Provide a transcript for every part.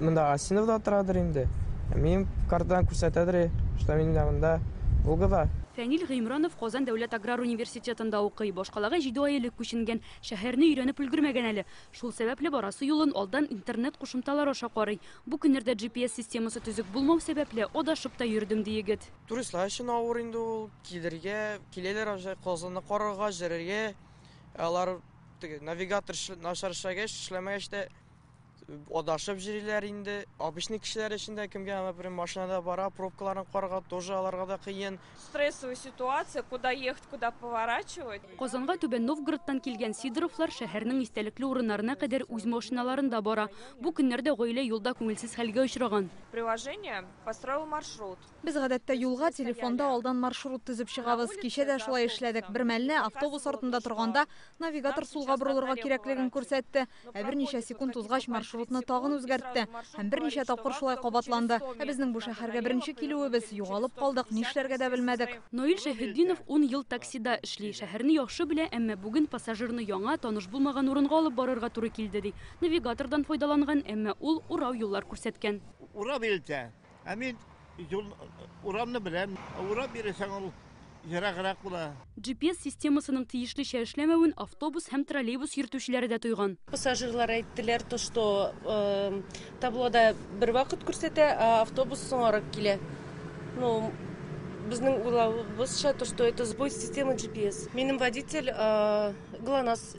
Монда Осиновда торадыр инде. Минем картадан күрсәтәдер, что мин менә монда Волгада. Фәнил Гыймранов Казан дәүләт аграр университетында укый. Башкалага җиде ай элек күченгән. Шәһәрне өйрәнеп өлгермәгән әле. Шул сәбәпле барасы юлын алдан интернет кушымталары аша карый. Бу көннәрдә GPS системасы төзек булмау сәбәпле, адашып та йөрдем, ди егет. Туристлар өчен авыр инде ул, килергә, киләләр уже Казанны карарга, җөрергә. Алар теге навигатор начар эшләгәч, эшләмәгәч тә адашып йөриләр инде. Обычный кешеләр өчен дә, кемгә, например, машинада бара, пробкаларны карарга тоже аларга да кыен. Стрессовая ситуация, куда ехать, куда поворачивать. Казанга Түбән Новгородтан килгән Сидоровлар шәһәрнең истәлекле урыннарына кадәр үз машиналарында бара. Бу көннәрдә гаилә юлда күңелсез хәлгә очраган. Приложение построил маршрут. Без гадәттә юлга телефонда алдан маршрут төзеп чыгабыз. Кичә дә шулай эшләдек. Бер мәлне автобус артында торганда навигатор сулга борылырга кирәклеген күрсәтте. Ә берничә секунд узгач маршрутны тагын үзгәртте. Һәм берничә тапкыр шулай кабатланды. Ә безнең бу шәһәргә беренче килүебез, югалып калдык, нишләргә дә белмәдек. Наил Шәйхетдинов ун ел таксида эшли. Шәһәрне яхшы белә, әмма бүген пассажирны яңа, таныш булмаган урынга алып барырга туры килде, ди. Навигатордан файдаланган, әмма ул урау юллар күрсәткән. Урап илтә. Ә мин юл урамны беләм. Урап йөресәң, ул ераграк була. GPS системасының тиешлечә эшләмәвен автобус һәм троллейбус йөртүчеләре дә тойган. Пассажирлар әйттеләр, то что таблода бер вакыт күрсәтә, ә автобус соңарак килә. Ну, безнең уйлавыбызча, то что это сбой системы GPS. Минем водитель ГЛОНАСС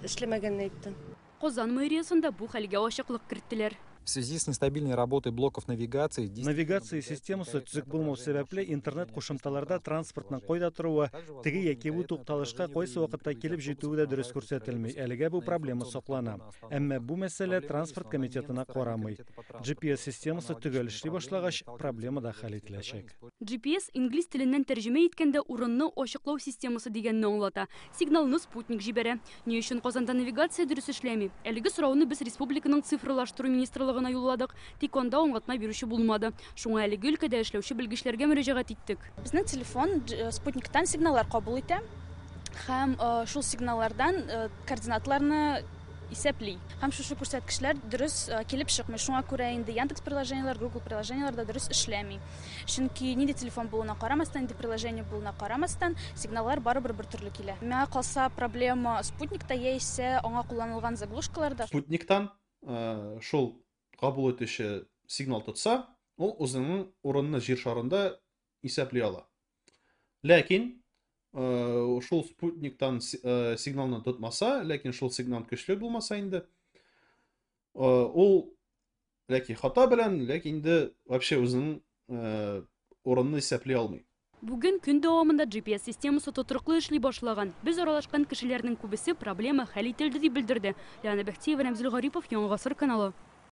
эшләмәгәнен әйтте. Казан мэриясендә бу хәлгә ачыклык керттеләр. В связи с нестабильной работой блоков навигации Навигация системасы төзек булмау сәбәпле, интернет кушымталарда транспортның кайда торуы, теге яки бу тукталышка кайсы вакытта килеп җитүе дә дөрес күрсәтелми. Әлегә бу проблема саклана. Әмма бу мәсьәлә транспорт комитетына карамый. GPS системасы төгәл эшли башлагач, проблема да хәл ителәчәк. GPS инглиз теленнән тәрҗемә иткәндә урынны ачыклау системасы дигәнне аңлата. Сигналны спутник җибәрә. Ни өчен Казанда навигация дөрес эшләми? Әлеге сорауны без республиканың цифрлаштыру министрлыгына юлладык, тик анда аңлатма бирүче булмады. Шуңа әлеге өлкәдә эшләүче белгечләргә мөрәҗәгать иттек. Безнең телефон спутниктан сигналлар кабул итә һәм шул сигналлардан координатларны исәпли. Һәм шушы күрсәткечләр дөрес килеп чыкмый. Шуңа күрә инде Яндекс приложениеләр, Google приложениеләр дә дөрес эшләми. Чөнки нинди телефон булуына карамастан, нинди приложение булуына карамастан, сигналлар барыбер бер төрле килә. Миңа калса, проблема спутникта яисә аңа кулланылган заглушкаларда. Спутниктан шул кабул итүче сигнал тотса, ул үзенең урынны җир шарында исәпли ала. Ләкин шул спутниктан сигналны тотмаса, ләкин шул сигнал көчле булмаса инде, ул ләки хата белән, ләкин инде вообще үзенең урынны исәпли алмый. Бүген көн дәвамында GPS системасы тотрыклы эшли башлаган. Без аралашкан кешеләрнең күбесе проблема хәл ителде дип белдерде. Лиана Бәхтиева, Рәмзил Гарипов, Яңа Гасыр каналы.